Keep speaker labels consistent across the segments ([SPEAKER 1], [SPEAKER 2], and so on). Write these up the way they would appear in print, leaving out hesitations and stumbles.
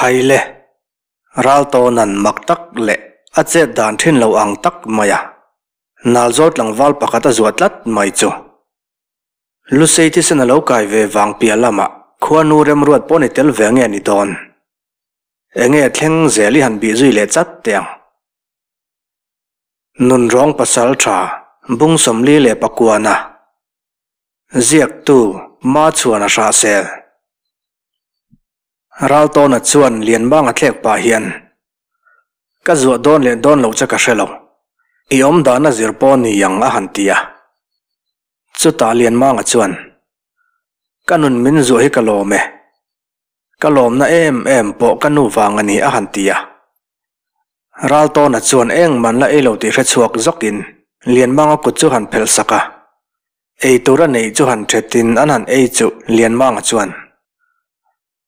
[SPEAKER 1] Khaile, Raltawna'n mak tak leh a chet dan thin lo ang tak mai a, Nalzawl tlangval pakhat a zuah tlat mai chu. Lusei thisen a lo kai ve vang piah lamah khuanu remruat pawh ni tel ve nge ni dawn? Enge thleng zel i han bih zui leh chat teh ang. Nunrawng pasal tha bung 49-a ziaktu Machhuana Hrahsel. Raltawna chuan Lianmanga thlek pah hian, Ka zuah dawn leh dawn loh che ka hre lo. I awm dahna zir pawh ni ang a han ti a. Chutah Lianmanga chuan, Ka nun min zuah hi ka lawm e. Ka lawmna em em pawh ka nu vang a ni a han ti a. Raltawna chuan eng man la ei lo tih hre chhuak zawkin Lianmanga kut chu han phelh sak a. Ei tur a neih chu han thetin an han ei chu Lianmanga chuan,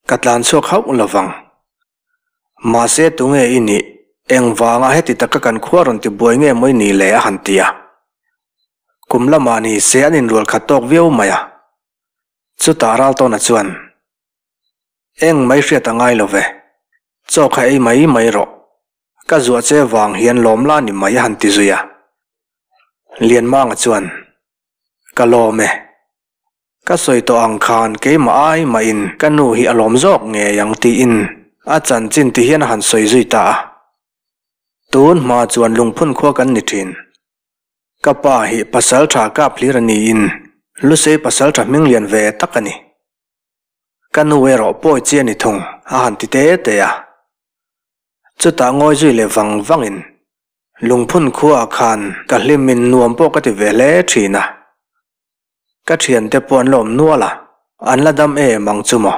[SPEAKER 1] Ka tlan chhuak hauh lo vang. Mahse tunge i nih? Engvanga heti taka kan khua rawn ti buai nge maw i nih le? a han ti a. Kum lamah ni se an inrual khat tawk viau mai a. Chutah Raltawna chuan, Eng mai hriat a ngai lo ve, chaw kha ei mai mai rawh, ka zuah che vang hian lawm la ni mai a han ti zui a. Lianmanga chuan, Ka lawm e, ka sawi tawh ang khan keimah ai mahin ka nu hi a lawm zawk ngei ang tiin a chanchin ti hian a han sawi zui ta a. Tun hma chuan lungphun khua kan ni thin. Ka pa hi pasal tha kap hlir a niin Lusei pasal tha hming lian ve tak a ni. Ka nu erawh pawi chi a ni thung a han ti te te a. Chutah ngawi zui leh vang vangin lungphun khuaah khan ka hlimin nuam pawh ka ti ve hle thin a. Ka thiante pawh an la awm nual a, an la dam em ang chu maw?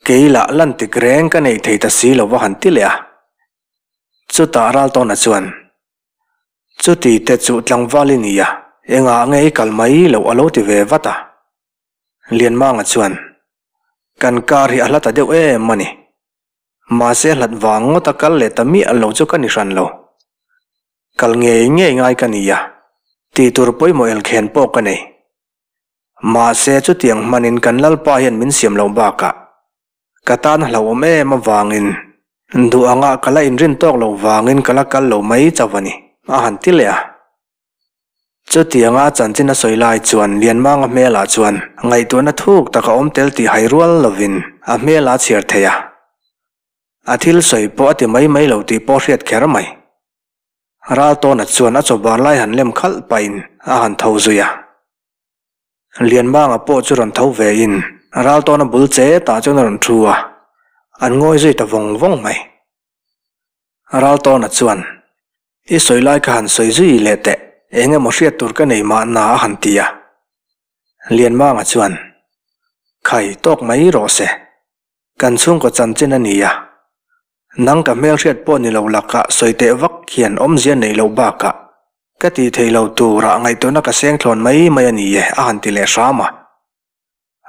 [SPEAKER 1] Kei lah lan tik reng ka nei thei ta si lo va han ti leh a. Chutah Raltawna chuan, Chuti te chu tlangval i nia, engah nge i kal mai loh a lo ti ve vat a. Lianmanga chuan, Kan kar hi a hla ta deuh em a ni. Mahse hlat vang ngawt a kal leh ta miah lo chu ka ni hran lo. Kal ngei ngei ngai ka nia, tih tur pawimawh elkhen pawh ka nei. Mahse chutiang hmanin kan Lalpa hian min siam loh bakah ka tan a hlauhawm em avangin duh angah ka la inrin tawk lo vangin ka la kal lo mai chauh a ni, a han ti leh a. Chutianga chanchin a sawi lai chuan Lianmanga hmelah chuan ngaihtuahna thuk tak a awm tel tih hai rual lovin a hmel a chhiar thei a. A thil sawi pawh a ti mai mai lo tih pawh hriat kher mai. Raltawna chuan a chawbar lai han lem khalh pahin a han tho zui a. Lianmanga pawh chu rawn tho vein Raltawna bul che tah chuan a rawn thu a, an ngawi zui ta vawng vawng mai. Raltawna chuan, I sawi lai ka han sawi zui leh teh, eng emaw hriat tur ka nei mahna a han ti a. Lianmanga chuan, Khai tawk mai rawh se, kan chhungkaw chanchin a ni a, Nang ka hmelhriat pawh ni lo lakah sawi teh vak hian awmzia neih loh bakah ka tih theih lo turah ngaihtuahna ka seng thlawn mai mai a ni e a han ti leh hram a.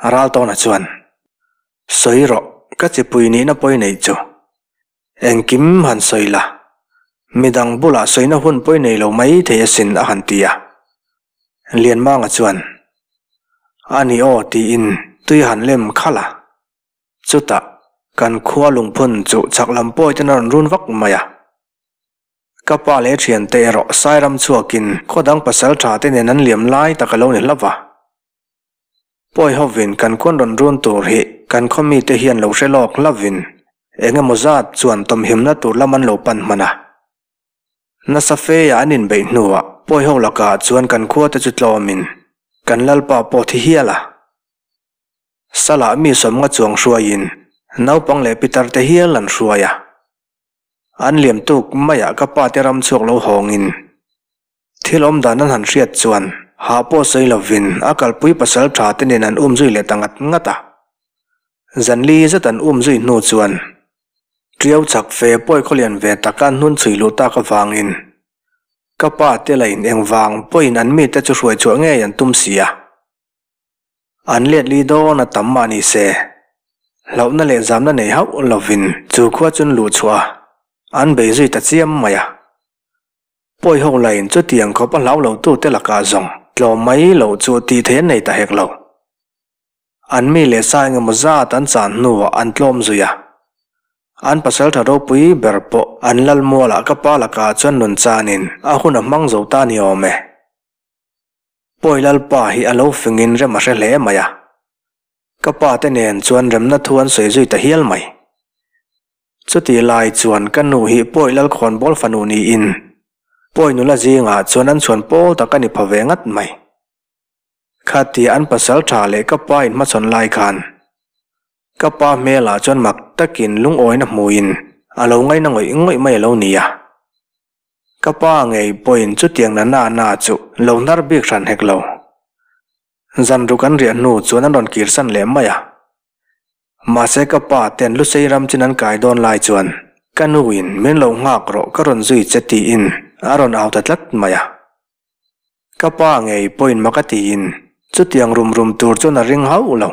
[SPEAKER 1] Raltawna chuan, Sawi rawh, ka chipui nihna pawi neih chu. Engkim han sawi la, midang bulah sawina hun pawi nei lo mai thei asin a han ti a. Lianmanga chuan, A ni aw tiin tui a han lem khalh a. Chutah, kan khua lungphun chu chhak lam pawi ten a rawn run vak mai a. Ka pa leh thiante erawh Sairam chhuakin khaw dang pasal tha te nen an liam lai tak a lo ni hlauh va. Pawi hovin kan khuan rawn run tur hi kan khaw mite hian lo hre lawk hlauhin eng emaw zat chuan tawmhimna tur lam an lo pan hman a. Nasa feia an inbeih hnuah pawi ho lakah chuan kan khua te chu tlawmin kan lalpa pawh thi hial a. Salah mi sawmnga chuang hruaiin naupang leh pitar te hial an hruai a. An liam tuk maiah ka pa te ram chhuak lo hawngin thil awm dan an han hriat chuan hah pawh sawi lovin a kalpui pasal tha te nen an um zui leh ta ngat ngat a. Zanli zet an um zui hnu chuan Tiau chak fe pawi khawlian ve taka an hnun chhui luh tak avangin ka pa te lain engvang pawhin an mite chu hruai chhuah ngei an tum si a. An let li dawn a tam mah ni se, hlauhna leh zamna nei hauh lovin chu khua chun luh chhuah a, an bei zui ta chiam mai a. Pawi ho lain chutiang khawp a hlau lo tute lakah zawng tlawm mai loh chu tih theih an nei ta hek lo. An mi leh sa engemaw zat an chan hnuah an tlawm zui a. An pasaltha ropui ber pawh an lal mualah ka pa lakah chuan nun chanin a hun a hmang zo ta ni awm e. Pawi Lalpa hi a lo fingin rem a hre hle mai a. Ka pa te nen chuan remna thu an sawi zui ta hial mai. Chutih lai chuan ka nu hi Pawi Lalkhawnbawl fanu niin Pawi nula zingah chuan an chhuan pawl tak a ni pha ve ngat mai. Khatia an pasal tha leh ka pa inhmachhawn lai khan ka pa hmelah chuan mak takin lungawina hmuin a lo ngaina ngawih ngawih mai a lo ni a. Ka pa ngei pawhin chutiang na na na chu lo hnar bik hran hek lo. Zan ruk an riah hnu chuan an rawn kirsan leh mai a. Mahse ka pa ten Lusei ram chin an kai dawn lai chuan ka nuin min lo nghak rawh ka rawn zui che tiin a rawn au ta tlat mai a. Ka pa ngei pawhin mak a tiin chutiang rum rum tur chuan a ring hauh lo.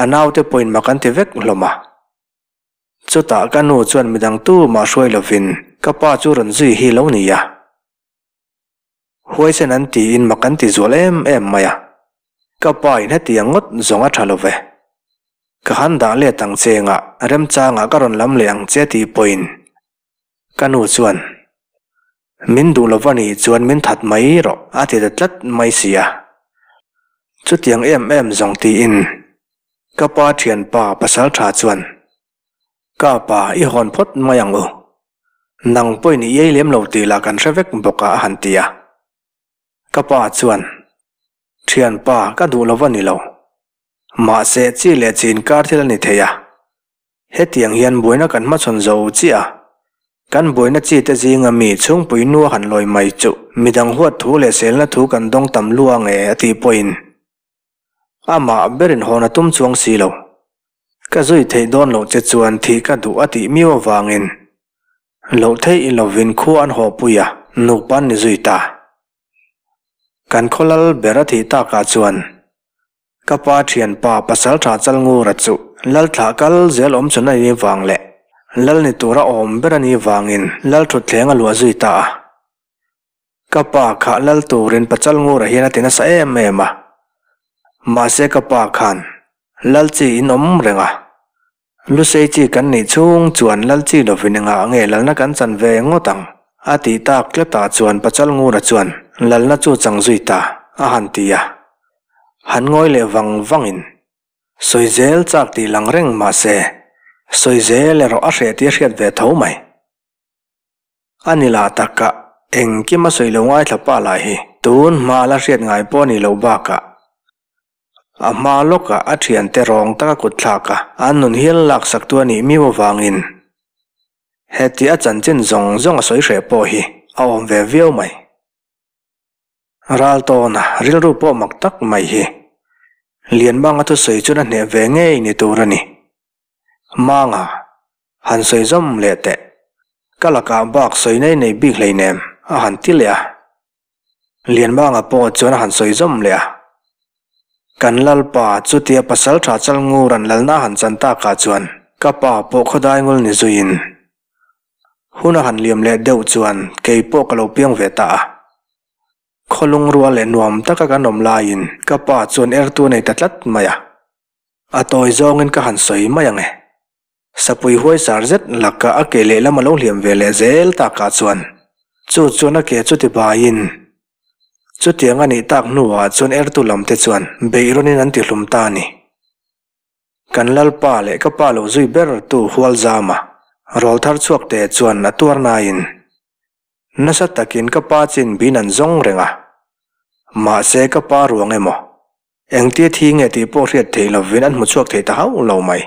[SPEAKER 1] A naute pawhin mak an ti vek hlawm a. Chutah ka nu chuan midang tumah hruai lovin ka pa chu rawn zui hi lo ni a. Huaisen an tiin mak an ti zual em em mai a. Ka pa in hetiang ngawt zawng a tha lo ve. Ka han dah let ang che ngah remchangah ka rawn lam leh ang che tih pawhin ka nu chuan min duh lova nih chuan min that mai rawh a ti ta tlat mai si a. Chutiang em em zawng tiin ka pa thianpa pasal tha chuan ka pa i hawn phawt mai ang u. Nang pawhin i iai lem lo tih lah kan hre vek bawk a a han ti a. Ka pa chuan, Thianpa, ka duh lo va ni lo. Mahse, chi leh chi inkar thil a ni thei a. Hetiang hian buaina kan hmachhawn zo chiah a. Kan buaina chi te zinga mi chhungpui nu a han lawi mai chu midang huat thu leh selna thu kan dawng tam lu ang e a tih pawhin Amah berin hawn a tum chuang si lo. Ka zui theih dawn loh che chuan thih ka duh a tih miau avangin loh theih lovin khua an haw pui a, nupa an ni zui ta. Kan khaw lal ber a thih takah chuan ka pa thianpa pasal tha Chalngura chu lal thlah kal zel awm chhun a nih vang leh lal ni tura awm ber a nih vangin lal thutthleng a luah zui ta a. Ka pa kha lal turin pachal ngurah hian a ti nasa em em a. Mahse ka pa khan lal chi in awm reng a. Lusei chi kan nih chhung chuan lal chi lovin engah nge lalna kan chan ve ngawt ang a tih tak tlatah chuan pachal ngura chuan lalna chu chang zui ta a han ti a. Han ngawi leh vang vangin sawi zel chak tih lang reng mahse sawi zel erawh a hreh tih a hriat ve tho mai. A ni lah taka engkim a sawi lo ngaithla pa lah hi tun hma la hriat ngai pawh a nih loh bakah a hma lawkah a thiante rawng taka kut thlak a, an nun hial laksak tu a nih miau avangin heti a chanchin zawng zawng a sawi hreh pawh hi a awm ve viau mai. Ral tawna rilru pawh mak tak mai hi Lianmanga thusawi chuan a hneh ve ngei ni tur a ni. Manga, han sawi zawm leh teh. Ka lakah bak sawi nei nei bik hleinem a han ti leh a. Lianmanga pawh chuan a han sawi zawm leh a. Kan Lalpa chutia pasal tha Chalngur an lalna a han chan takah chuan ka pa pawh khawdai ngul ni zuiin hun a han liam leh deuh chuan kei pawh ka lo piang ve ta a. Khawlung rual leh nuam taka kan awm laiin ka pa chuan ertu a nei ta tlat mai a. A tawi zawngin ka han sawi mai ang e. Sapui huaisar zet laka a ke lehlam a lo hliam ve leh zel takah chuan chu chuan a ke chu ti baiin chutiang a nih tak hnuah chuan ertu lam te chuan beih rawnin an ti hlum ta a ni. Kan Lalpa leh ka pa lo zui ber tu Hualzama rawl thar chhuak te chuan a tuar naiin nasa takin ka pa chin bin an zawng reng a. Mahse ka pa ruang emaw Engtia thi nge tih pawh hriat theih lovin an hmu chhuak thei ta hauh lo mai.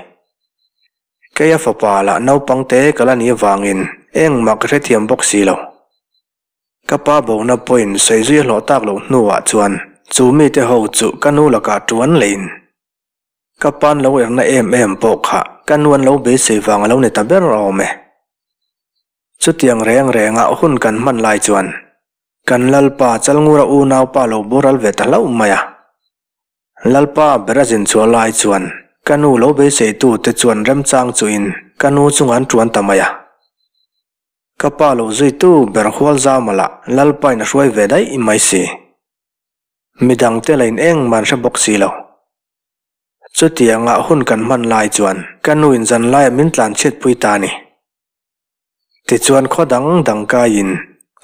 [SPEAKER 1] Keia fapa lah naupang te ka la nih avangin engmah ka hrethiam bawk si lo. Ka pa bona pawhin sawi zui a hlawh tak loh hnuah chuan chu mite ho chu ka nu lakah tuan leiin ka pa'n lo erna em em pawh kha ka nu an lo beisei vang a lo ni ta ber awm e. Chutiang reng rengah hun kan hman lai chuan Kan Lalpa Chalngura unaupa lo boral ve ta hlauh mai a. Lalpa ber a zin chhuah lai chuan ka nu lo beiseitu te chuan remchang chuhin ka nu chungah an tuan ta mai a. Ka pa lo zuitu ber Hualzama lah Lalpa in a hruai ve daih mai si. Midangte la in engmah an hre bawk si lo. Chutianga hun kan hman lai chuan ka nuin zanlaiah min tlanchhiatpui ta a ni. Tichuan khaw dang dang kaiin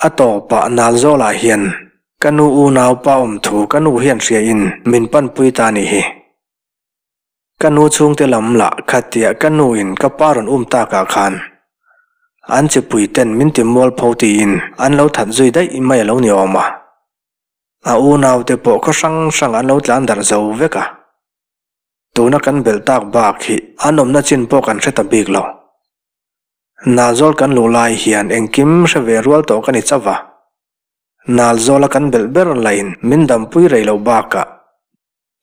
[SPEAKER 1] a tawpah Nalzawlah hian ka nu unaupa awm thu ka nu hian hriain min panpui ta a nih hi. Ka nu chhungte lam lah khatia ka nuin ka pa rawn um takah khan an chipui ten min ti mualpho tiin an lo that zui daih mai a lo ni awm a. A unaute pawh khaw hrang hrang an lo tlan darh zo vek a. Tuna kan belh tak bak hi an awmna chin pawh kan hre ta bik lo. Nalzawl kan luh lai hian engkim hre ve rual tawh ka ni chauh a. Nalzawla kan belh ber lain min dampui rei loh bakah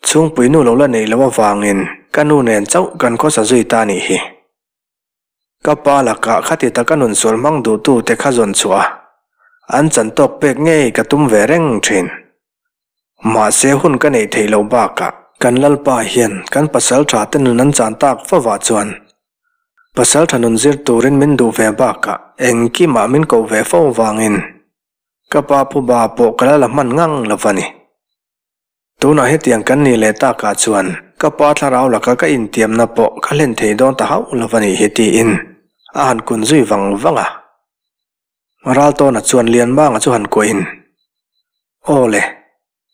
[SPEAKER 1] Chhungpui nu lo la nei lo avangin ka nu nen chauh kan khawsa zui ta nih hi. Ka pa lakah khati taka nun sual hmang duhtute kha zawn chhuah a, an chan tawk pek ngei ka tum ve reng thin. Mahse hun ka neih theih loh bakah kan Lalpa hian kan pasal tha te nun an chan tak fovah chuan pasal tha nun zir turin min duh ve bakah engkimah min koh ve fo vangin ka pa phuba pawh ka la la hman ngang lo va ni. Tunah hetiang kan nih leh takah chuan ka pa thlarau laka ka intiamna pawh ka hlen thei dawn ta hauh lo a nih hi tiin a han kun zui vang vang a. Raltawna chuan Lianmanga chu han kuahin, Aw le,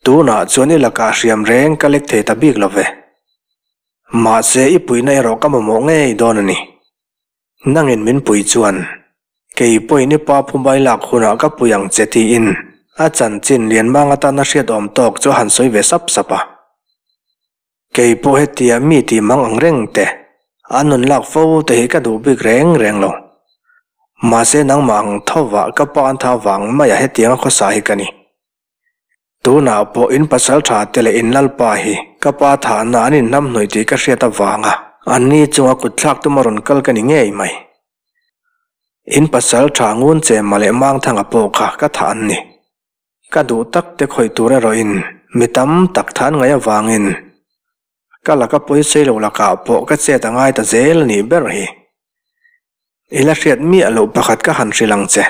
[SPEAKER 1] tunah chuan i lakah hriam reng ka lek thei ta bik lo ve. Mahse i puihna erawh ka mamawh ngei dawn a ni. Nangin min pui chuan, Kei pawhin i pa phubai lak hunah ka pui ang che tiin a chanchin Lianmang atana hriat awm tawk chu a han sawi ve sap sap a. Kei pawh hetia mi tih mang ang reng te, an nun lak fo te hi ka duh bik reng reng lo. Mahse nangmah ang thovah ka pa an tha vang maia hetianga khawsa hi ka ni. Tunah pawh in pasal tha te leh in lalpa hi ka pa thahna an inhnamhnawih tih ka hriat avanga anni chunga kutthlak tuma rawn kal ka ni ngei mai. In pasal tha ngun che mah leh Mangthanga pawh kha ka thah an ni. Ka duh tak te khawih tur erawhin mi tam tak than ngaih avangin ka laka pawisei lo lakah pawh ka chet a ngai ta zel a nih ber hi. I la hriat miah loh pakhat ka han hrilh ang che.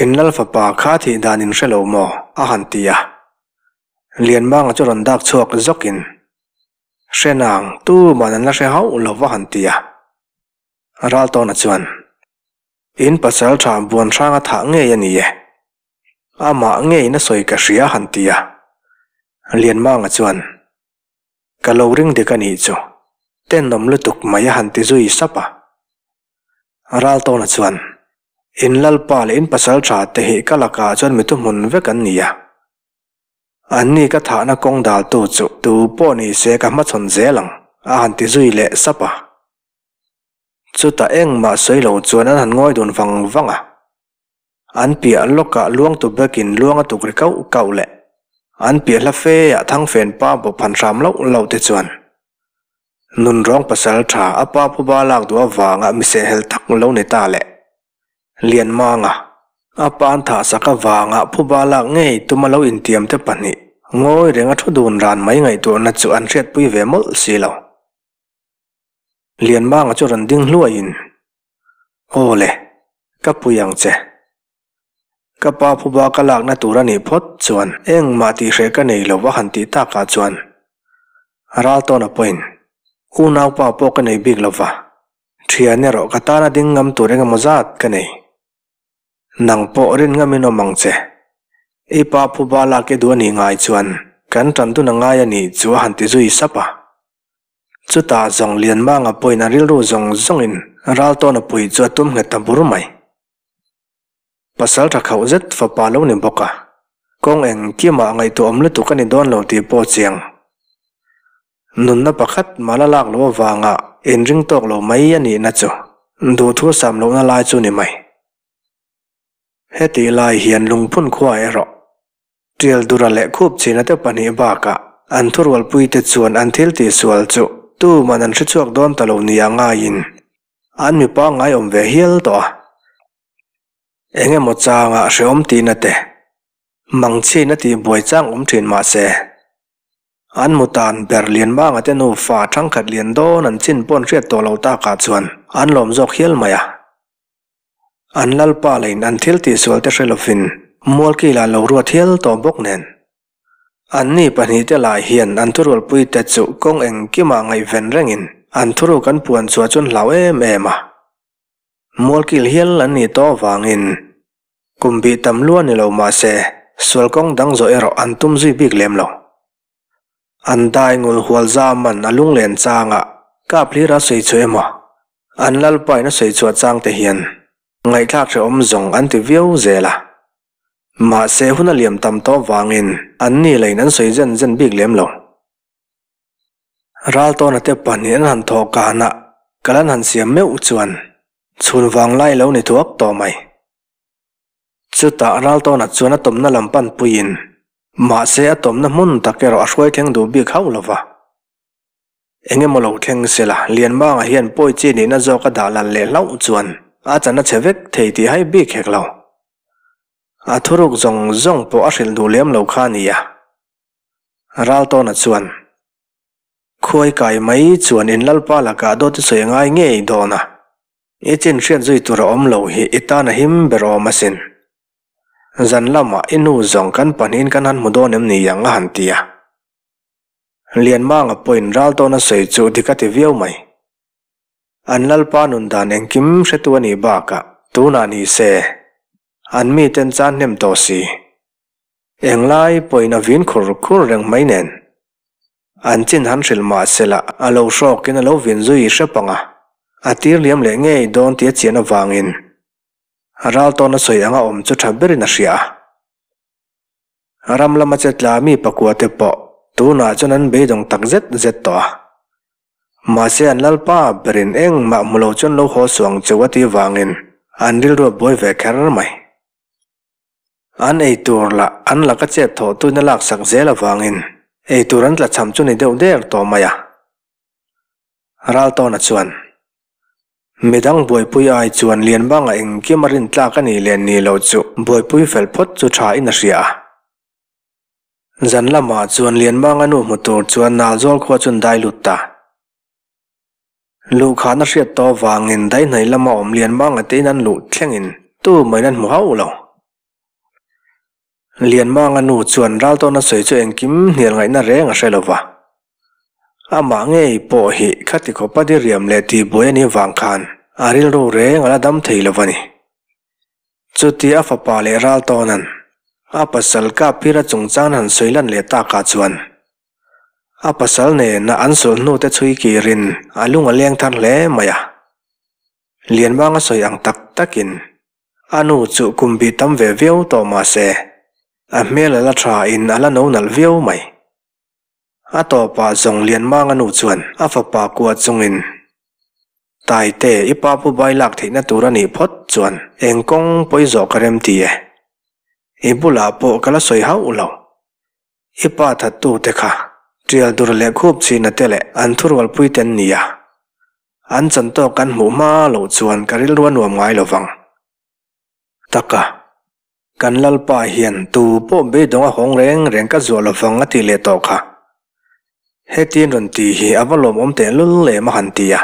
[SPEAKER 1] In lal fapa kha thih dan in hre lo maw? a han ti a. Lianmanga chu rawn dak chhuak zawkin, Hre nang, tuman an la hre hauh lo va han ti a. Raltawna chuan, In pasal tha buan hranga thah ngei a ni e. Amah ngeiin a sawi ka hria a han ti a. Lianmanga chuan, Ka lo ring dik a nih chu. Tenawm lutuk mai a han ti zui sap a. Raltawna chuan, In lalpa leh in pasal tha te hi ka lakah chuan mi thuhmun vek an ni a. Anni ka thahna kawng daltu chu tu pawh ni se ka hmachhawn zel ang, a han ti zui leh sap a. Chutah engmah sawi lo chuan an han ngawi dun vang vang a. An piah lawkah luangtu bekin luang a tuk ri kauh kauh leh an piah hla feah thangfen pa bawp han hram loh loh te chuan nunrawng pasal tha a pa phuba lak duh avanga mi sehhel tak lo ni ta leh Lianmanga a pa an thahsak avanga phuba lak ngei tuma lo intiam te pahnih ngawi renga thu dun ran mai ngaihtuahna chu an hriatpui ve mawlh si lo. Lianmanga chu rawn ding hluaiin Aw le, ka pui ang che. Ka pa phuba ka lakna tur a nih phawt chuan engmah tihhreh ka nei lo va han tih takah chuan Raltawna pawhin unaupa pawh ka nei bik lo va, thian erawh ka tana ding ngam tur engemaw zat ka nei. Nang pawh rin ngamin awm ang che. I pa phuba lak i duh a nih ngai chuan kan tan dun a ngai a nih chu a han ti zui sap a. Chutah zawng Lianmanga pawhin a rilru zawng zawngin Raltawna pui chu a tum nghet ta bur mai. Pasal tha khauh zet fapa lo ni bawk a, kawng engkimah ngaihtuahawm lutuk a ni dawn lo tih pawh chiang. Nunna pakhat mah la lak loh avanga inring tawk lo mai a nihna chu duhthu sam lohna lai chu ni mai. Hetih lai hian lungphun khua erawh Tial dura leh khup chhina te pahnih bakah an thurualpuite chuan an thil tihsual chu tuman an hre chhuak dawn ta lo nia ngaiin an mi pangngai awm ve hial tawh a. Eng emaw changa hrehawm tihna te, mangchhina tih buai chang awm thin mah se, an mutan ber Lianmanga te nufa thangkhat lian dawn an chin pawn hriat tawh lo takah chuan an lawm zawk hial mai a. An lalpa leiin an thil tihsual te hre lovin Mualkila lo ruat hial tawh bawk nen. Anni pahnihte lah hian an thurualpuite chu kawng engkimah ngaihven rengin an thuruk an puan chhuah chu an hlau em em a. Mualkil hial an nih tawh avangin kum bih tam lua ni lo mah se sual kawng dang zawh erawh an tum zui bik lem lo. An dai ngul hual zaman a lunglen changa kap hlir a sawi chhuah emaw an lalpain a sawi chhuah chang te hian ngaihthlak hrehawm zawng an ti viau zel a. Mahse hun a liam tam tawh vangin an ni lain an sawi zen zen bik lem lo. Raltawna te pahnih an han thawh kana kal an han siam meuh chuan chhun vanglai lo ni thuak tawh mai. Chutah Raltawna chuan a tawmna lam pan puiin, mahse a tawmna hmun tak erawh a hruai thleng duh bik hauh lo va. Eng emaw lo thleng sela, Lianmanga hian pawi chi nihna zawk a dah lal leh hlauh chuan a chan a che vek thei tih hai bik hek lo. A thuruk zawng zawng pawh a hrilh duh lem lo kha a ni a. Raltawna chuan, Khuai kai mai chuan in lalpa lakah dawt i sawi a ngai ngei dawn a. I chin hriat zui tur a awm lo hi i tan a him ber awm asin. Zan lamah i nu zawng kan pahnihin kan han hmu dawn em ni ang a han ti a. Lianmanga pawhin ral tawna sawi chu dik a ti viau mai. An lalpa nun dan engkim hretu a nih bakah tunah ni se an miten chan hnem tawh si. Englai pawhin a vin khur khur reng mai nen. An chin han hrilh mah sela a lo hrawkin a lo vin zui hrep ang a, a tir liam leh ngei dawn tih a chian avangin ral tawn a sawi anga awm chu tha berin a hria a. Ram lama che tla mi pakua te pawh tunah chuan an beidawng tak zet zet tawh a. Mahse an lalpa berin engmah hmu lo chuan lo haw suang cheu a tih vangin an rilru a buai ve kher mai. An eitur lah an laka chet thawh tuin a laksak zel avangin eitur an tlachham chu ni deuh der tawh mai a. Raltawna chuan, Midang buaipui ai chuan Lianbanga engkim a rintlak a nih leh ni loh chu buaipui fel phawt chu tha in a hria a. Zan lamah chuan Lianbanga nu hmu tur chuan Nalzawl khua chu an dai lut ta. Luhkhahna hriat tawh avangin daihnai lama awm lian manga te in an luh thlengin tu mahin an hmu hauh lo. Lian manga nu chuan Raltawna sawi chu engkim hnial ngaihna reng a hre lo va. Amah ngei pawh hi khati khawpa diriam leh tihbuai a nih vang khan a rilru reng a la dam thei lo a ni. Chuti a fapa leh Raltawna'n a pasal Kaphira chungchang han sawi lan leh takah chuan a pasal nena an sulhnu te chhui kirin a lung a leng thar hle mai a. Lianmanga sawi ang tak takin a nu chu kum bih tam ve viau tawh mah se a hmel a la tha in a la no nalh viau mai. A tawpah zawng Lianmanga nu chuan a fapa kuah chungin, Taite, i pa pu bai lak theihna tur a nih phawt chuan eng kawng pawi zawh ka rem ti e. I bulah pawh ka la sawi hauh lo. I pa thattu te kha tial dur leh khup chhina te leh an thurualpui te an ni a. An chantawk kan hmuh hma loh chuan ka rilru a nuam ngai lo vang. Taka, kan Lalpa hian tu pawh beidawng a hawng reng reng ka zuah lo vang a tih leh tawh kha. Hetin rawn tih hi a va lawmawm tehlul em a han ti a.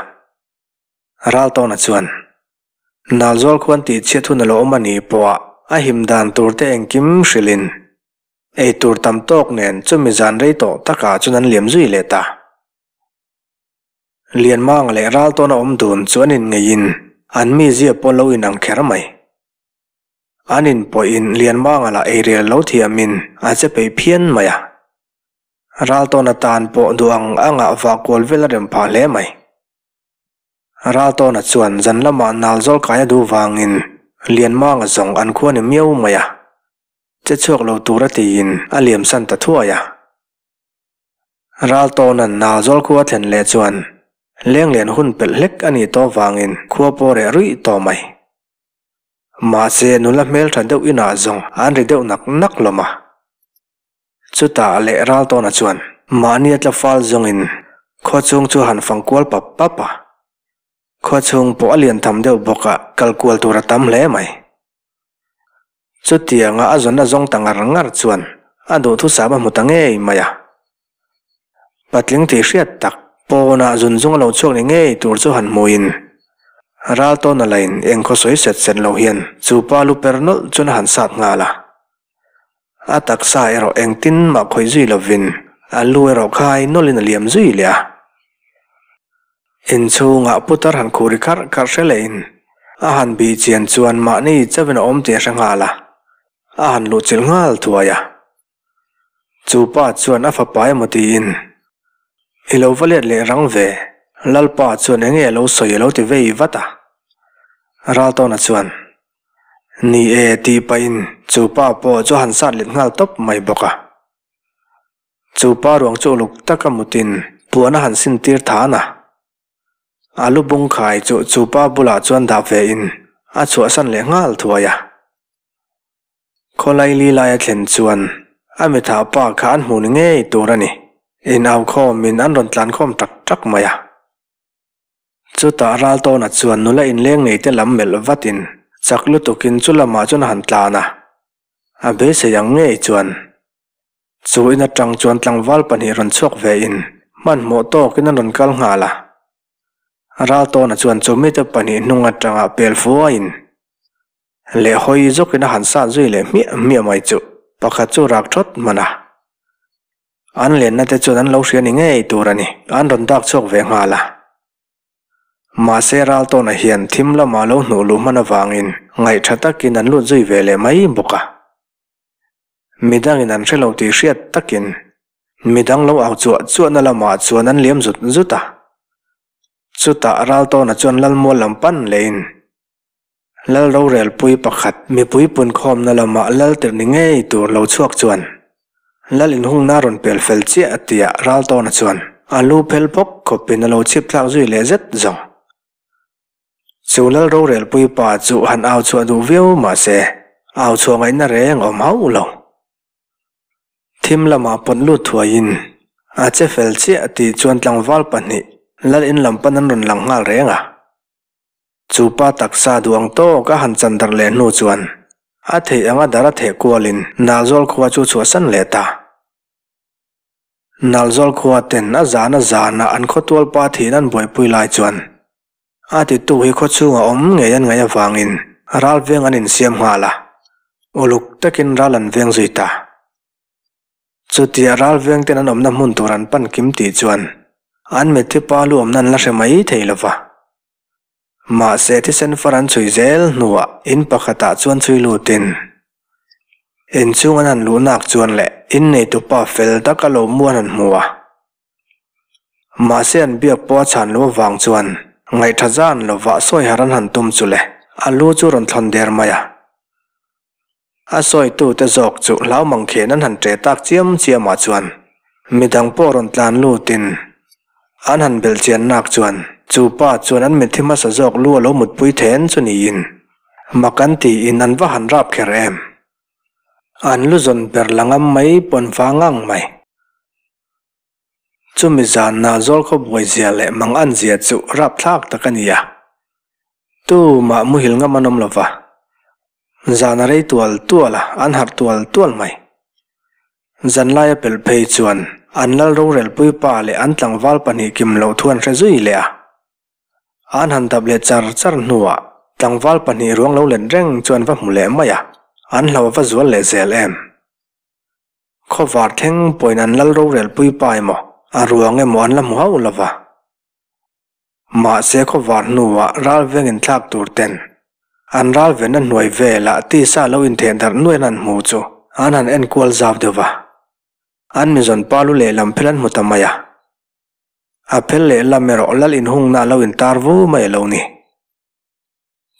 [SPEAKER 1] Raltawna chuan, Nalzawl khuan tih chhiat hun a lo awm a nih pawha a him dan tur te engkim hrilhin ei tur tam tawk nen chumi zan rei tawh takah chuan an liam zui leh ta. Lianmanga leh Raltawna awm dun chu an inngeihin an mizia pawh lo inang kher mai. An inpawhin Lianmanga lah eirel lo thiamin a che peih phian mai a. Raltawna tan pawh duh ang anga vah kual vel a rem phah hle mai. Raltawna chuan zan lamah Nalzawl kai a duh vangin Lianmanga zawng an khua ni miau mai a. Che chhuak lo tura tiin a liamsan ta thuai a. Raltawna'n Nalzawl khua thlen leh chuan lenglian hun pelh hlek a nih tawh vangin khua pawh reh ruih tawh mai. Mahse nula hmeltha deuh inah zawng an ri deuh nak nak lawm a. Chutah leh Raltawna chuan mahni a tla fal zawngin khua chhung chu han fang kual pap pap a. Khua chhung pawh a lian tham deuh bawk a, kal kual tur a tam hle mai. Chutianga a zawn a zawng ta ngar ngar chuan a duhthusam a hmu ta ngei mai a. Patling tih hriat tak pawnah zunzung a lo chhuak ni ngei tur chu han hmuin Raltawna lain eng khaw sawi set set lo hian chu pa lu per nawlh chuan a han sat nghal a. A taksa erawh engtin mah khawih zui lovin a lu erawh khai nawlhin a liam zui leh a. Inchhungah putar han khuh ri kharh kharh hre lehin a han bih chian chuan mahni chauhin a awm tih a hre nghal a, a han luhchilh nghal thuai a. Chu pa chuan a fapa emaw tiin, I lo va let leh rang ve, Lalpa chuan enge a lo sawi a lo ti vei vat a. Raltawna chuan, Ni e tih pahin chu pa pawh chu a han sat let nghal tawp mai bawk a. Chu pa ruang chu uluk taka mutin puan a han sin tir than a. A lu bung khai chu chu pa bulah chuan dah ve in a chhuahsan leh nghal thuai a. Khawlai li laia thlen chuan a mitha pa kha an hmuh ni ngei tur a ni. In au khawmin an rawn tlan khawm tak tak mai a. Chutah Raltawna chuan nula inleng nei te lam melh vatin chak lutukin chu lamah chuan a han tlan a. A beisei ang ngei chuan chu in atang chuan tlangval pahnih rawn chhuak ve in hmanhmawh tawkin an rawn kal nghal a. Raltawna chuan chu mite pahnih hnung atanga pel fuaiin Leh hawi zawkin a han sat zui leh hmiah hmiah mai chu pakhat chu rak thawt hman a. An lenna te chuan an lo hria ni ngei tur a ni, an rawn dak chhuak ve nghal a. Mahse Raltawna hian thim lamah lo hnuh luh hman avangin ngaih tha takin an lut zui ve leh mai bawk a. Midangin an hre lo tih hriat takin midang lo au chuah chuahna lamah chuan an liam zut zut a. Chutah Raltawna chuan Lalmual lam pan lehin Lal rorelpui pakhat mipui punkhawmna lama lal tirh ni ngei tur lo chhuak chuan Lal inhungna rawn pel fel chiah a tia Raltawna chuan a lu phel phawk khawpin a lo chhip thlak zui leh zet zawng. Chu Lal rorelpui pa chu han au chhuah duh viau mah se au chhuah ngaihna reng awm hauh lo. Thim lamah pawt lut thuaiin a che fel chiah tih chuan tlangval pahnih Lal in lam pan an rawn lang nghal reng a. Chu pa taksa duh ang tawk a han chan darh leh hnu chuan a theih anga dar a theh kualin Nalzawl khua chu chhuahsan leh ta. Nalzawl khua ten a zan a zanah an khawtual pa thiin an buaipui lai chuan a titu hi khaw chhungah awm ngei an ngaih avangin ral veng an insiam nghal a, uluk takin ral an veng zui ta. Chutia ral veng ten an awmna hmun tur an pan kim tih chuan an mitthi pa lu awmna an la hre mai thei lova. Mahse thisen far an chhui zel hnuah in pakhatah chuan chhui lutin inchhung an han luh nak chuan leh inneitu pa fel taka lo mu an han hmu a. Mahse an biak pawh a chhan loh avang chuan ngaihtha zan lovah sawi har an han tum chu le a lu chu rawn thlawn der mai a. A sawitute zawk chu hlau mangkhen an han ṭe tak chiam chiamah chuan midang pawh rawn tlan lutin an han belh chian nak chuan chu pa chuan an mitthi hmasa zawk lu a lo mutpui then chu niin mak an tiin an va han rap kher em. An lu zawn ber la ngam mai pawn va ngang mai. Chumi zanna Zawlkhaw buaizia leh manganzia chu rapthlak tak a ni a. Tumah muhil ngam an awm lo va, zan a rei tual tual a, an harh tual tual mai. Zanlaia pelh phei chuan an lal rorelpui pa leh an tlangval pahnih kim loh thu an hre zui leh a. An han dap leh char char hnuah tlangval pahnih ruang lo let reng chu an va hmu leh mai a, an hlau a va zual leh zel em. Khawvar thleng pawhin an lal rorelpui pa emaw, a ruang emaw an la hmu hauh lo va. Mahse khawvar hnuah ral veng inthlak tur ten an ral venna hnuai velah tisa lo intheh darh nuai an han hmu chu an han enkual zau deuh va. An mizawn pa lu lehlam phel an hmu ta mai a. A phel lehlam erawh lal inhungna a lo intar vu mai a lo ni.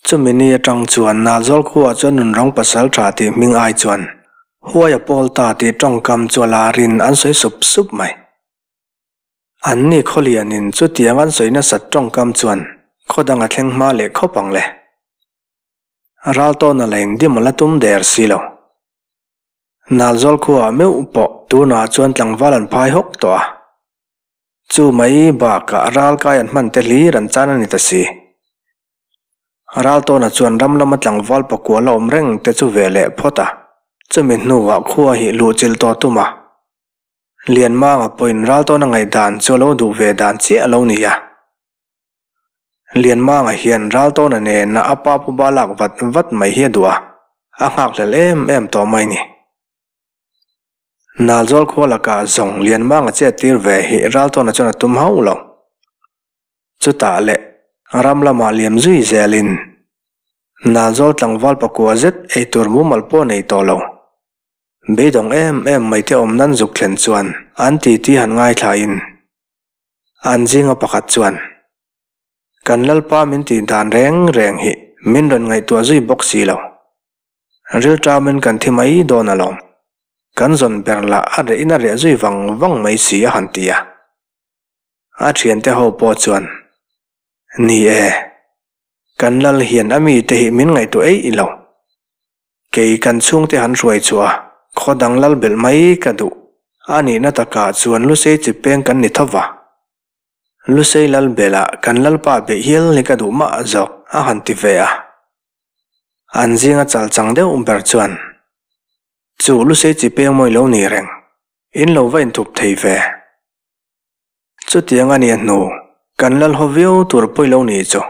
[SPEAKER 1] Chumi ni atang chuan Nalzawl khuaah chuan nunrawng pasal tha tih hming ai chuan huai a pawl ta tih tawngkam chu a larin an sawi sup sup mai. Anni khawlianin chutiang an sawi nasat tawngkam chuan khaw dang a thleng hma leh khawp ang le. Raltawna la indim a la tum der si lo. Nalzawl khuaah meuh pawh tunah chuan tlangval an phai hawk tawh a. Chu mai bakah ralkai an hman te hlir an chan a ni ta si. Raltawna chuan ram lama tlangval pakua la awm reng te chu ve leh phawt a, chumi hnuah khua hi luhchilh tawh tum a. Lianmanga pawhin Raltawna ngaihdan chu a lo duh ve dan chiah a lo ni a. Lianmanga hian Raltawna nena a pa pu ba lak vat vat mai hi a duh a, a nghakhlel em em tawh mai ni. Nalzawl khua lakah zawng Lianmanga chet tir ve hi Raltawna chuan a tum hauh lo. Chutah leh ram lamah liam zui zelin Nalzawl tlangval pakua zet eitur mumal pawh nei tawh lo. Beidawng em em mai te awm nan zuk thlen chuan an titi han ngaithlain an zinga pakhat chuan Kan Lalpa min tih dan reng reng hi min rawn ngaihtuah zui bawk si lo. Rilṭamin kan thi mai dawn alawm. Kan zawn ber lah a reh in a reh zui vang vang mai si a han ti a. A thiante ho pawh chuan, Ni e, kan lal hian a mite hi min ngaihtuah eih lo. Kei kan chhungte han hruai chhuah a, khaw dang lal belh mai ka duh. A nihna takah chuan Lusei chi peng kan ni tho va. Lusei lal belah kan lalpa beih hial hi ka duh mah zawk a han ti ve a. An zinga chal chang deuh ber chuan, Chu Lusei chi peng mawi lo ni reng, in lo va inthup thei ve. Chutiang a nia hnu, kan lal haw viau tur pawi lo ni chu.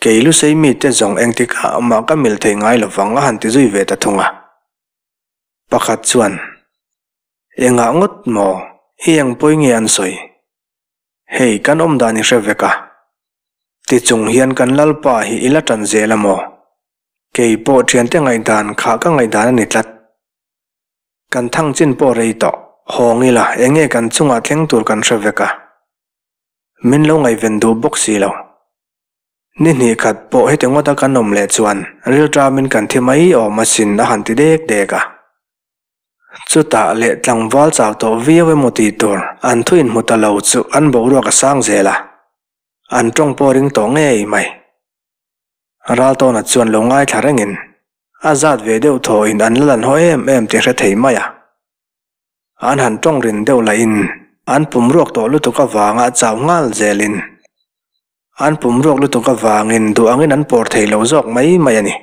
[SPEAKER 1] Kei Lusei mite zawng engtikah mah ka mil thei ngai lovang a han ti zui ve ta thung a. Pakhat chuan, Engah ngawt maw, i eng pawi nge an sawi? Hei, kan awm dan i hre vek a. Tichung hian kan lalpa hi i la tan zel a maw? Kei pawh thiante ngaihdan kha ka ngaihdan a ni tlat. Kan thang chin pawh rei tawh. Hawng ila, eng nge kan chungah thleng tur kan hre vek a. Min lo ngaihven duh bawk si lo. Ni hnih khat pawh heti ngawta kan awm leh chuan rilṭamin kan thi mai awm asin a han ti dek dek a. Chutah leh tlangval chau tawh viau emaw tih tur an thu inhmu ta lo chu an boruak a sang zel a. An ṭawng pawh ring tawh ngei mai. Raltawna chuan lo ngaithla rengin a zat ve deuh thawhin an la lan haw em em tih hre thei mai a. An han tawng rin deuh lahin an pum ruak tawh lutuk avanga chau nghal zelin an pum ruak lutuk avangin duh angin an pawr thei lo zawk mai mai a ni.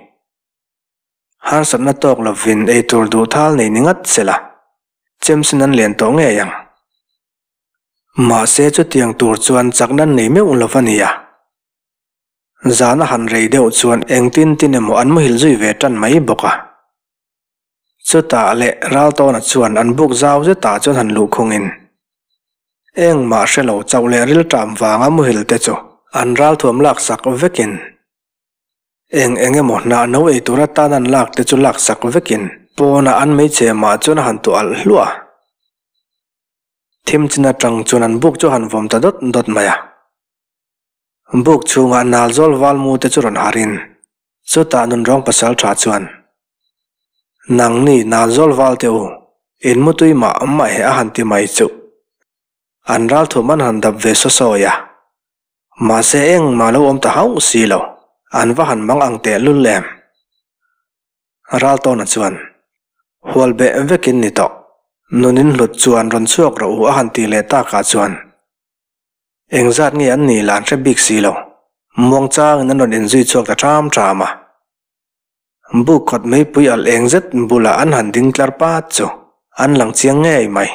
[SPEAKER 1] Harsatna tawk lovin eitur duh thal nei ni ngat sela chemsin an len tawh ngei ang. Mahse chutiang tur chuan chakna nei meuh lo va nia. Zan a han rei deuh chuan engtin tin emaw an muhil zui ve tan mai bawk a. Chutah leh Raltawna chuan an buk zau zetah chuan han luh khungin engmah hre lo chauh leh rilṭam vanga muhil te chu an ralthuam laksak vekin eng eng emaw hnah no ei tur atan an lak te chu laksak vekin pawnah an hmeichhe mah chuan a han tuah alh hluah a. Thim chin atang chuan an buk chu a han vawm ta dawt dawt mai a. Buk chhungah Nalzawl Valmu te chu rawn harin, chutah nunrawng pasal tha chuan, Nangni Nalzawl Val te u, in mutui mah mah he a han ti mai chuh. An ralthum an han dap ve saw sawi a. Mahse engmah lo awm ta hauh si lo, an va han mang ang tehlul em. Raltawna chuan, Hual beh vekin ni tawh, nun in hlut chuan rawn chhuak rawh u a han ti leh takah chuan, Engzat nge an nih lah an hre bik si lo. Muangchangin an rawn inzui chhuak ta ṭham ṭham a. Buk kawt meipui alh eng zet bulah an han ding tlar pat chu an lang chiang ngei mai.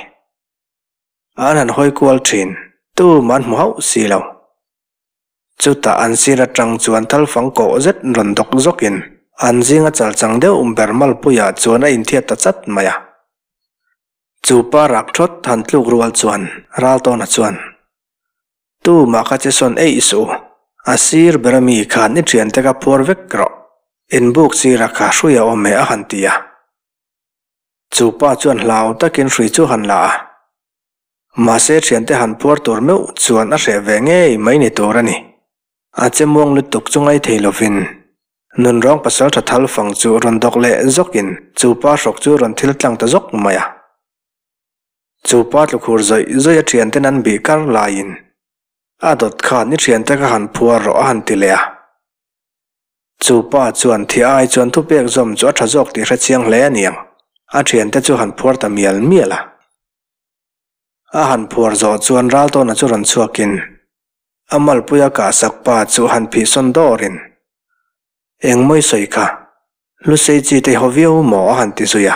[SPEAKER 1] An han hawi kual ṭhin, tumah an hmu hauh si lo. Chutah an sir aṭang chuan thalfang kawh zet rawn dawk zawkin an zinga chalchang deuh ber malpuiah chuan a inthiat ta chat mai a. Chu pa rak thawt han tluk rual chuan Raltawna chuan, Tu mah kha che sawn eih suh u, a sir ber ami khan i thiante kha phuar vek rawh, inbuk sira kha hrui a awm e a han ti a. Chu pa chuan hlau takin hrui chu han la a. Mahse thiante han phuar tur meuh chuan a hreh ve ngei mai ni tur a ni. A che muang lutuk chu ngai thei lovin nunrawng pasaltha thal fang chu rawn dawk leh zawkin chu pa hrawk chu rawn thil tlang ta zawk mai a. Chu pa tlukhur zawih zawih a thianten an bih kar laiin a dawt khan i thiante kha han phuar rawh a han ti leh a. Chu pa chuan thi ai chuan thupek zawm chu a tha zawk tih hre chiang hle a niang, a thiante chu han phuar ta mial mial a. A han phuar zawh chuan Raltawna chu rawn chhuakin A malpuia kahsak pa chu han phihsawn dawrin, Engmawi sawi kha, Lusei chi te haw viau maw a han ti zui a.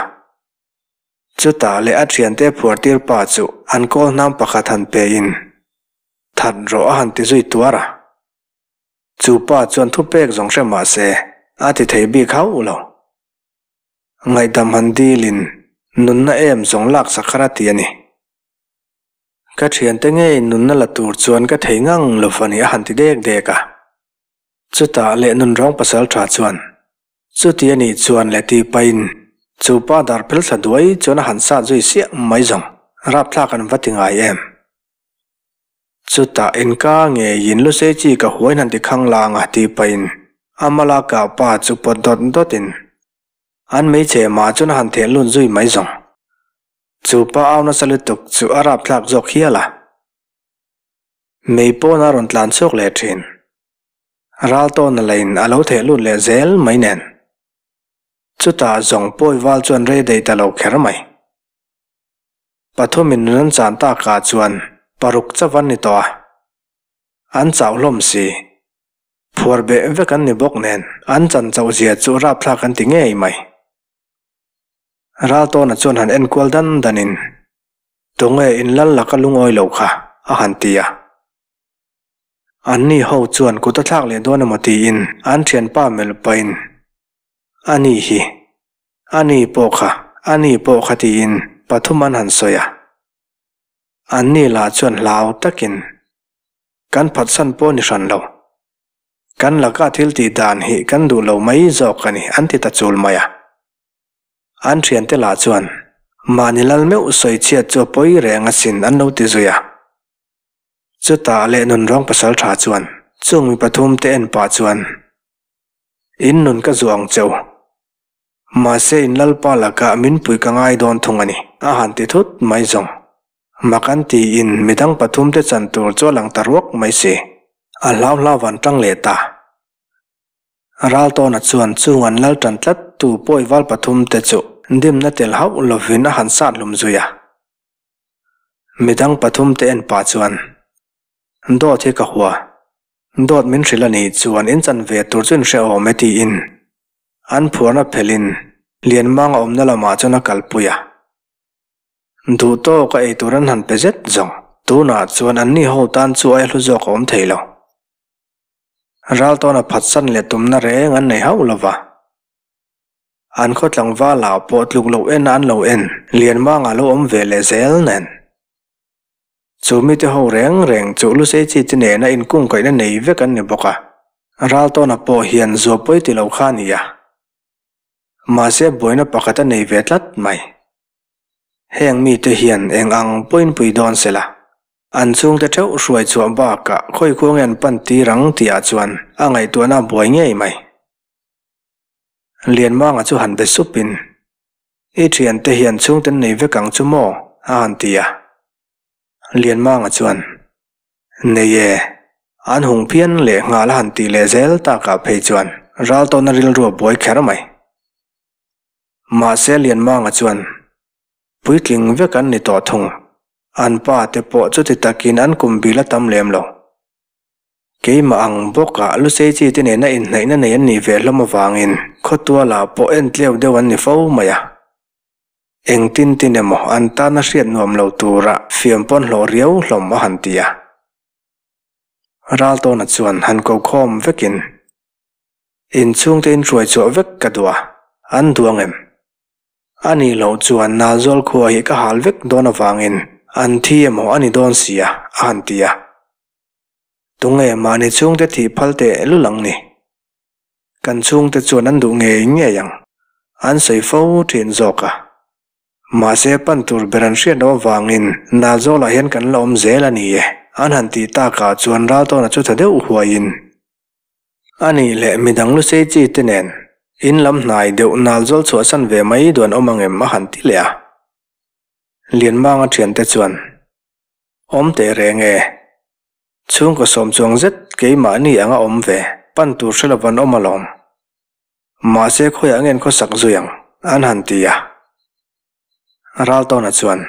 [SPEAKER 1] Chutah leh a thiante phuartir pa chu an kawl hnam pakhat han pein, That rawh a han ti zui tuar a. Chu pa chuan thupek zawng hre mah se, a ti thei bik hauh lo. Ngaihdam han dilin, Nunna em zawng laksak har a ti a ni. Ka thiante ngei nunna la tur chuan ka thei ngang lo a ni a han ti dek dek a. Chutah leh nunrawng pasal tha chuan, Chuti a nih chuan le ti pahin chu pa dar phel thla duai chuan a han sat zui siah mai zawng, rapthlak an va ti ngai em? Chutah inka ngeiin lusei chi ka huain han ti khang lang a ti pahin a mala kah pa chu pawt dawt dawtin an hmeichhe mah chuan a han theh lut zui mai zawng. Chu pa au nasa lutuk chu a rapthlak zawk hial a. Mei pawn a rawn tlan chhuak leh thin. Ral tawna leiin a lo theh lut leh zel mai nen. Chutah zawng pawi val chuan rei daih ta lo kher mai. Pathumin nun an chan takah chuan paruk chauh an ni tawh a. An chauh hlawm si. Phuar beh vek an ni bawk nen an chan chauh zia chu rapthlak an ti ngei mai. Raltawna chuan han enkual dan danin, Tunge in lal laka lungawi lo kha? a han ti a. Anni ho chuan kut a thlak leh dawn emaw tiin an thianpa melh pahin, Ani hi, ani pawh kha, ani pawh kha tiin pathum an han sawi a. Anni lah chuan hlau takin, Kan phatsan pawh ni hran lo. Kan laka thil tih dan hi kan duh lo mai zawk a ni, an ti ta chul mai a. An thiante lah chuan, Mahni lal meuh sawi chhiat chu a pawi reng asin an lo ti zui a. Chutah leh nunrawng pasal tha chuan chung mi pathum te en pah chuan, In nun ka zuah ang cheu. Mahse in lalpa lakah min pui ka ngai dawn thung a ni, a han ti thut mai zawng. Mak an tiin midang pathum te chan tur chu a lang ta ruak mai si. A hlau hlau van tang leh ta. Raltawna chuan chung an lal tan tlat tu pawi val pathum te chu dimna tel hauh lovin a han sat hlum zui a. Midang pathum te en pah chuan, Dawt hi ka hua. Dawt min hrilh a nih chuan in chan ve tur chu in hre awm e tiin an phuarna phelhin Lianmanga awmna lamah chuan a kalpui a. Duh tawk a ei tur an han pe zet zawng. Tunah chuan anni ho tan chu aia hlu zawk a awm thei lo. Raltawna phatsan leh tumna reng an nei hauh lo va. An khaw tlangval ah pawh tluk loh en a an lo en Lianmanga lo awm ve leh zel nen. Chu mite ho reng reng chu Lusei chi te nena inkungkaihna nei vek an ni bawk a, Raltawna pawh hian zuah pawi ti lo kha a ni a. Mahse buaina pakhat a nei ve tlat mai. Heng mite hian eng ang pawhin pui dawn se la, an chhungte theuh hruai chhuah bakah khawi khuang nge an pan tir ang tihah chuan a ngaihtuahna a buai ngei mai. Lianmanga chu han be supin I thiante hian chhungte an nei vek ang chu maw? a han ti a. Lianmanga chuan, Nei e, an hung phian leh nghal a han tih leh zel takah phei chuan Raltawna rilru a buai kher mai. Mahse Lianmanga chuan, Puitling vek an ni tawh thung, an pa te pawh chuti takin an kum bil a tam lem lo. Keimah ang bawkah Lusei chi te nena inhnaihna nei an nih ve hlawm avangin khawtualah pawh en tleu deuh an ni fo mai a. Engtin tin emaw an tana hriat nuam lo tura fiam pawn hlawh riau hlawm a han ti a. Raltawna chuan han ko khawm vekin, Inchhungte inhruai chhuah vek ka duh a, an duh ang em? A nih loh chuan Nalzawl khua hi ka hal vek dawn avangin an thi emaw a ni dawn si a, a han ti a. Tunge mahni chhungte thih phal teh lul ang ni? Kan chhungte chuan an duh ngei ngei ang. An sawi fo thin zawk a. Mahse pan tur ber an hriat loh avangin Nalzawlah hian kan la awm zel a ni e. An han tih takah chuan Raltawna chu tha deuh huaiin a nih leh midang lusei chi te nen in lam hnai deuh Nalzawl chhuahsan ve mai duan awm ang em a han ti leh a. Lianmanga thiante chuan Awm teh reng e. Chhungkaw sawm chuang zet keimahni anga awm ve, pan tur hre lo van awm alawm. Mahse khawiah nge an khawsak zui ang? an han ti a. Raltawna chuan,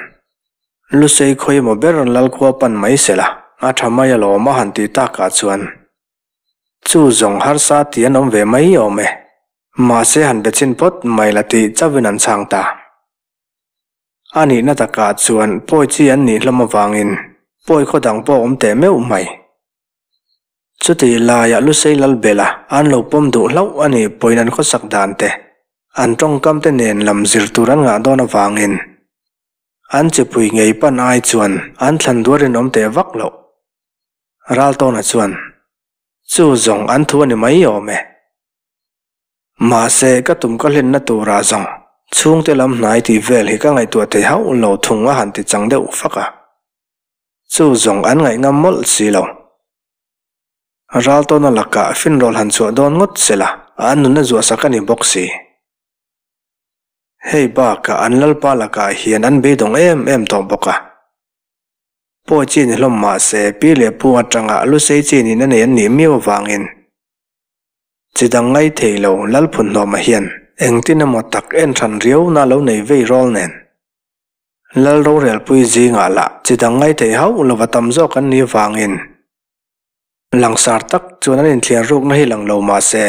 [SPEAKER 1] Lusei khawi emaw ber Lalkhua pan mai se la, a tha mai alawm a han tih takah chuan, Chu zawng harsa tih an awm ve mai awm e. Mahse han be chin phawt mai la tih chauhin an chhang ta. A nihna takah chuan pawi chi an nih hlawm avangin pawi khaw dang pawh a awm teh meuh mai. Chutih laiah Lusei Lalbela an lo pawm duh hlauh a nih pawhin an khawsak dan te, An tawngkam te nen lam zir tur an ngah dawn avangin an chipui ngei pan ai chuan an thlan duar rinawm teh vak loh. Raltawna chuan, Chu zawng an thu a ni mai awm e. Mahse, ka tum ka hlenna turah zawng chhungte lam hnai tih vel hi ka ngaihtuah thei hauh lo thung a han ti chang deuh fak a. Chu zawng an ngaih ngam mawlh si lo. Raltawna lakah finrawl han chhuah dawn ngawt sela an nunna zuahsak a ni bawk si. Hei bakah an lalpa lakah hian an beidawng em em tawh bawk a. Pawi chi ni hlawm mah se pi leh pu atanga lusei chi nihna nei an nih miau avangin chi dang ngai thei lo Lalphunhnawma hian engtin emaw tak en hran riauna lo nei vei rawl nen. Lal rorelpui zingah lah chi dang ngai thei hauh lova tam zawk an nih avangin langsar tak chuan an inthliar rukna hi lang lo mah se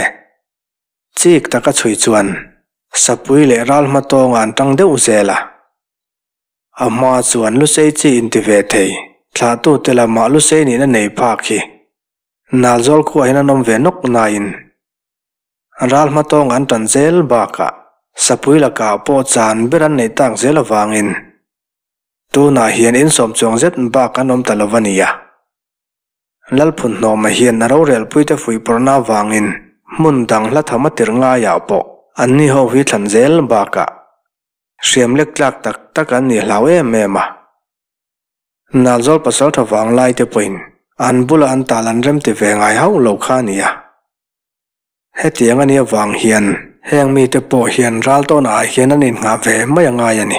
[SPEAKER 1] chik taka chhui chuan sapui leh ral hma tawngah an tang deuh zel a. A hma chuan Lusei chi inti ve thei, thlahtute lamah Lusei nihna nei phak hi Nalzawl khuah hian an awm ve nawk nain ral hma tawng an tan zel bakah sapui lakah pawh chan ber an neih tak zel avangin tunah hian insawm chuang zet bak an awm ta lo a nia. Lalphunhnawma hian a rorelpuite fuihpawrhna avangin hmun dang hla tham a tirh ngaiah pawh anni ho hi thlan zel bakah Hriam lek tlak tak tak an nih hlau em em a. Nalzawl pasal tha vang lai te pawhin an bula an tal an rem ti ve ngai hauh lo kha a ni a. Hetiang a nih avang hian heng mite pawh hian ral tawnah ah hian an innghah ve mai a ngai a ni.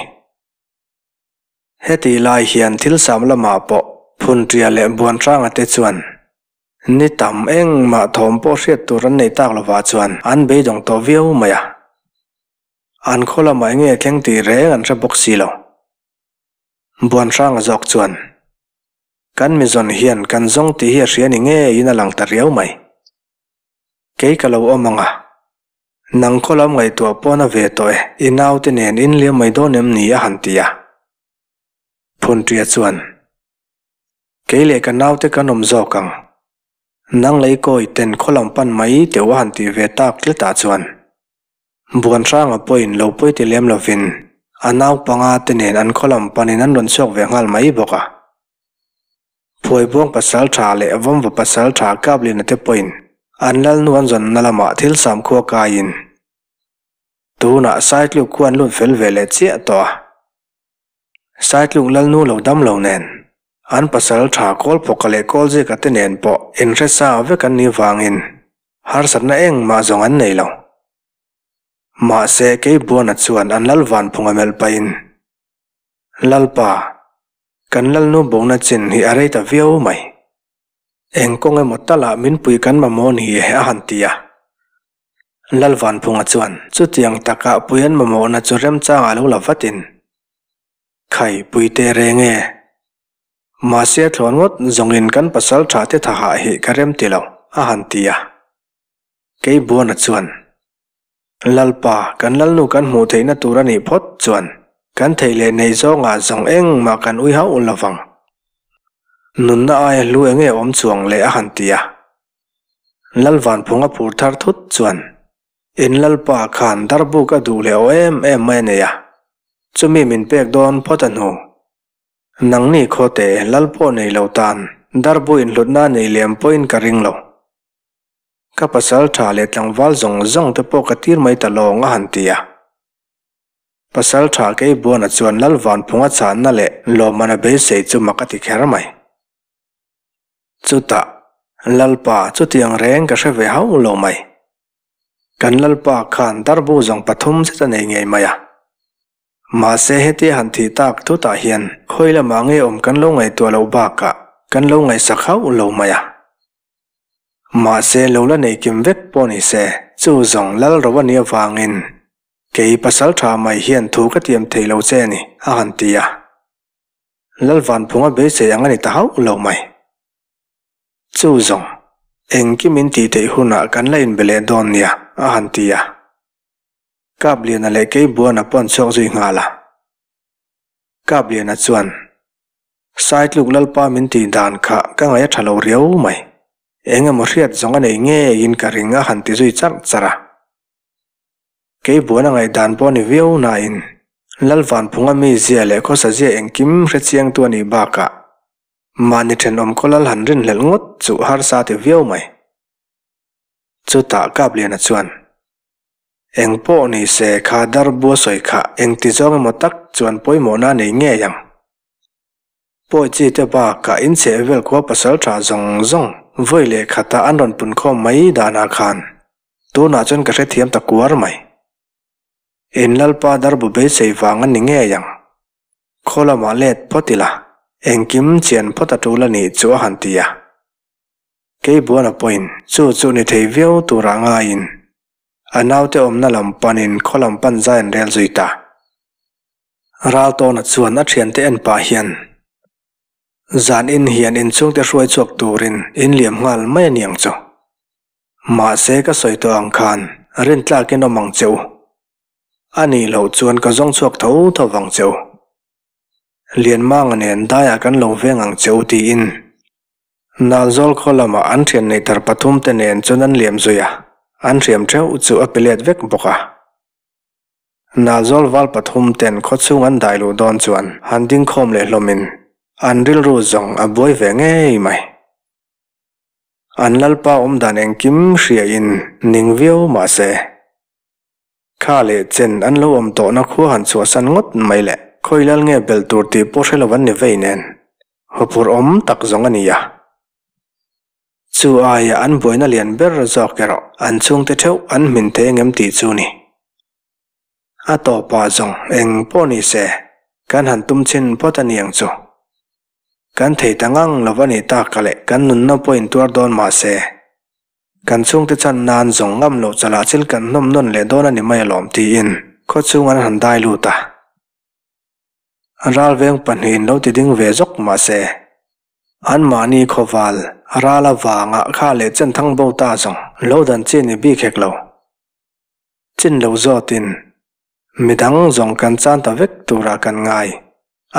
[SPEAKER 1] Hetih lai hian thil sam lamah pawh Phunṭia leh Buanhranga te chuan ni tam engmah thawm pawh hriat tur an nei tak lovah chuan an beidawng tawh viau mai a. An khaw lamah enge thleng tih reng an hre bawk si lo. Buanhranga zawk chuan, Kan mizawn hian kan zawng tih hi a hria ni ngeiin a lang ta riau mai. Kei ka lo awm ang a, nang khaw lam ngaihtuah pawn a ve tawh e, i naute nen in liam mai dawn em ni a han ti a. Phunṭia chuan, Kei leh ka naute kan awm zawk ang. Nang lei kawi ten khaw lam pan mai teuh a han tih ve tak tletah chuan, Buanhranga pawhin lo pawi ti lem lovin a naupanga te nen an khaw lam panin an rawn chhuak ve nghal mai bawk a. Phuaibuang pasal tha leh Vawmva pasal tha Kaplina te pawhin an lalnu an zawnna lamah thil samkhua kaiin tunah Saitluk khu an lut fel ve leh chiah tawh a. Saitluk lalnu lo dam lo nen an pasal tha Kawlphawka leh Kawlzika te nen pawh inhre sa vek an nih vangin harsatna engmah zawng an nei lo. Mahse Keibuana chuan an lal vanphunga melh pahin, Lalpa, kan lalnu bona chin hi a rei ta viau mai. Eng kawng emaw talah min pui kan mamawh ni e a han ti a. Lalvanphunga chuan chutiang takah pui an mamawhna chu remchangah lo la vatin, Khai, pui teh reng e. Mahse a thlawn ngawt zawngin kan pasal tha te thahah hi ka rem ti lo, a han ti a. Keibuana chuan, Lalpa, kan lalnu kan hmuh theihna tur a nih phawt chuan kan theih leh neih zawngah zawng engmah kan ui hauh lo vang. Nunna aia hlu enge awm chuang le a han ti a. Lalvanphunga phur thar thut chuan, In Lalpa khan darbuk a duh leh aw em em mai a nei a, chumi min pek dawn phawt a hnu. Nangni khawte lal pawh nei lo tan darbu inhlutna nei lem pawhin ka ring lo. Ka pasal tha leh tlangval zawng zawng te pawh ka tir mai ta lawng a han ti a. Pasal tha Keibuana chuan Lalvanphunga chhanna leh lawmman a beisei chu mak a ti kher mai. Chutah, Lalpa chutiang reng ka hre ve hauh lo mai. Kan Lalpa khan darbu zawng pathum zet a nei ngei mai a. Mahse hetia han thih tak thutah hian khawi lamah nge awm kan lo ngaihtuah loh bakah kan lo ngaihsak hauh lo mai a. Mahse lo la nei kim vek pawh ni se chu zawng lal ro a nih avangin kei pasal tha mai hian thu ka tiam thei lo che a ni a han ti a. Lalvanphunga beisei ang a ni ta hauh lo mai. Chu zawng engkim in tih theih hunah kan la inbe leh dawn nia a han ti a. Kapliana leh Keibuana pawh an chhuak zui nghal a. Kapliana chuan, Saitluk Lalpa min tih dan kha ka ngaih a tha lo riau mai. Eng emaw hriat zawng a nei ngeiin ka ring a han ti zui charh charh a. Kei buan a ngaihdan pawh ni viau nain Lalvanphunga mizia leh khawsazia engkim hrechiangtu a nih bakah mahni thenawm khaw lal han rinhlelh ngawt chu harsa ti viau mai. Chutah Kapliana chuan, Eng pawh ni se kha darbua sawi kha engti zawng emaw tak chuan pawimawhna a nei ngei ang. Pawi chi te bakah in chheh vel khua pasal tha zawng zawng vawi leh khata an rawn pun khawm mai danah khan tunah chuan ka hrethiam ta kuar mai. In Lalpa darbu beisei vang a ni ngei ang. Khaw lamah let phawt ila, engkim chian phawt a tul a nih chu a han ti a. Keibuana pawhin chu chu ni thei viau turah ngaiin a naute awmna lam panin khaw lam pan zai an rel zui ta. Raltawna chuan a thiante en pah hian, Zan in hian inchhungte hruai chhuak turin in liam nghal mai a ni ang chu. Mahse ka sawi tawh ang khan rintlakin awm ang che u. A nih loh chuan ka zawng chhuak tho tho vang che u. Lianmanga nen daiah kan lo veng ang che u tiin Nalzawl khaw lamah an thian neihthar pathumte nen chuan an liam zui a, an hriam theuh chu a pe let vek bawk a. Nalzawl val pathum ten khawchhung an dai luh dawn chuan han ding khawm leh hlawmin an rilru zawng a buai ve ngei mai. An lalpa awm dan engkim hriain ning viau mah se, kha leh chen an lo awm tawhna khua han chhuahsan ngawt mai leh khawi lal nge belh tur tih pawh hre lo an ni vei nen huphurh awm tak zawng a ni a. Chu aia an buaina lian ber zawk erawh an chhungte theuh an hmin thei angem tih chu ni. A tawpah zawng eng pawh ni se kan han tum chhin phawt a ni ang chu. Kan thei ta ngang lo a nih tak a leh kan nunna pawh intuar dawn mah se kan chhungte chan nan zawng ngam loh chalah thil kan hnawm nawn leh dawn a ni mai alawm tiin khawchhung an han dai lut a. Ralveng pahnihin lo ti ding ve zawk mah se Anmahni khawval ral avanga kha leh chen thang bo ta zawng lo dan chi ni bik hek lo. Chin lo zawtin midang zawng kan chan ta vek turah kan ngai,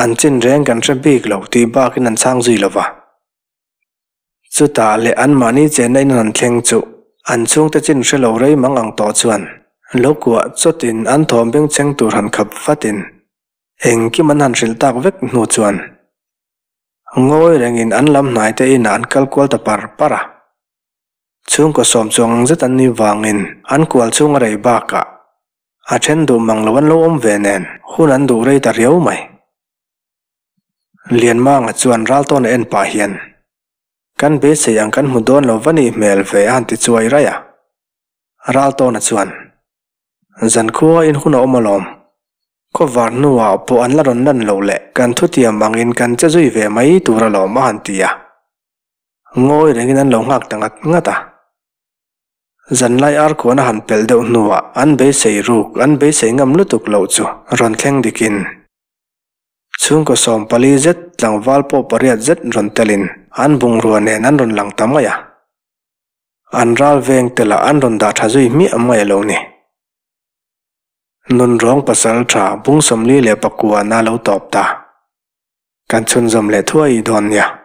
[SPEAKER 1] an chin reng kan hre bik lo tih bakin an chhang zui lo va. Chutah leh anmahni chenna in an thleng chu an chhungte chin hre lo rei mang ang tawh chuan lo kuah chawtin an thawm bengchheng tur han khap vatin engkim an han hrilh tak vek hnu chuan Ngawi rengin an lam hnai te inah an kal kual ta par par a. Chhungkaw sawm chuang ang zet an ni vangin an kual chhung a rei bakah a then duh mang lo an lo awm ve nen hun an duh rei ta riau mai. Lianmanga chuan Raltawna en pah hian, Kan beisei ang kan hmu dawn lo va nih hmel ve a han ti chuai raih a. Raltawna chuan, Zankhua in hun a awm alawm. Khawvar hnuah pawh an la rawn lan loh leh kan thutiam angin kan che zui ve mai tur alawm a han ti a. Ngawi rengin an lo nghak ta ngat ngat a. Zanlai arkuan a han pelh deuh hnuah an beisei ruk an beisei ngam lutuk loh chu rawn thleng dikin chhungkaw 40 zet tlangval pawh pariat zet rawn telin an bungrua nen an rawn lang ta mai a. An ral veng te lah an rawn dah tha zui hmiah mai a lo ni. Nunrawng pasal tha bung 49 na lo tawp ta. Kan chhunzawm leh thuai dawn nia.